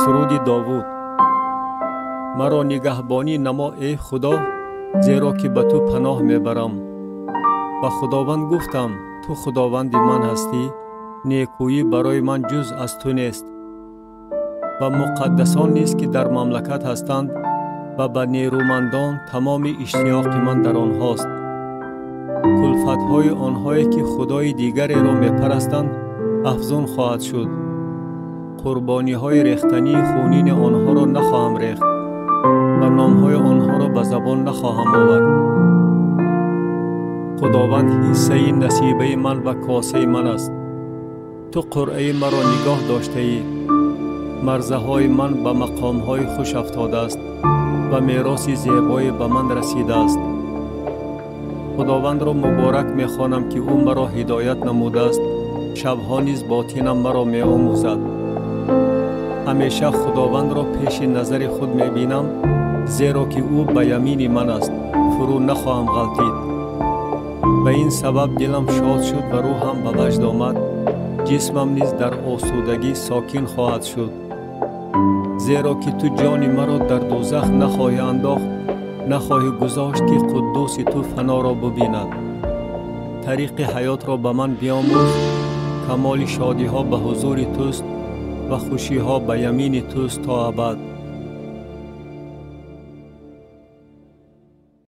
Суруди Довуд. Маро нигаҳбонӣ намо, эй Худо, зеро ки ба ту паноҳ мебарам. Ба Худованд гуфтам: ту Худованди ман ҳастӣ, некӯӣ барои ман ҷуз аз ту нест. Ба муқаддасон низ, ки дар мамлакат ҳастанд, ва ба нерӯмандон тамоми иштиёқи ман дар онҳост. Кулфатҳои онҳое, ки худои дигареро мепарастанд, афзун хоҳад шуд. Қурбониҳои рехтании хунини онҳоро нахоҳам рехт ва номҳои онҳоро ба забон нахоҳам овард. Худованд ҳиссаи насибаи ман ва косаи ман аст. Ту қуръаи маро нигоҳ доштаӣ. Марзаҳои ман ба мақомҳои хуш афтодааст ва мероси зебое ба ман расидааст. Худовандро муборак мехонам, ки ӯ маро ҳидоят намудааст. Шабҳо низ ботинам маро меомӯзад. Ҳамеша Худовандро пеши назари худ мебинам, зеро ки ӯ ба ямини ман аст, фурӯ нахоҳам ғалтид. Ба ин сабаб дилам шод шуд ва рӯҳам ба ваҷд омад. Ҷисмам низ дар осудагӣ сокин хоҳад шуд. Зеро ки ту ҷони маро дар дӯзах нахоҳӣ андохт, нахоҳӣ гузошт, ки қуддуси ту фаноро бубинад. Тариқи ҳаётро ба ман биомӯз, камоли шодиҳо ба ҳузури туст ва хушиҳо ба ямини туст то абад.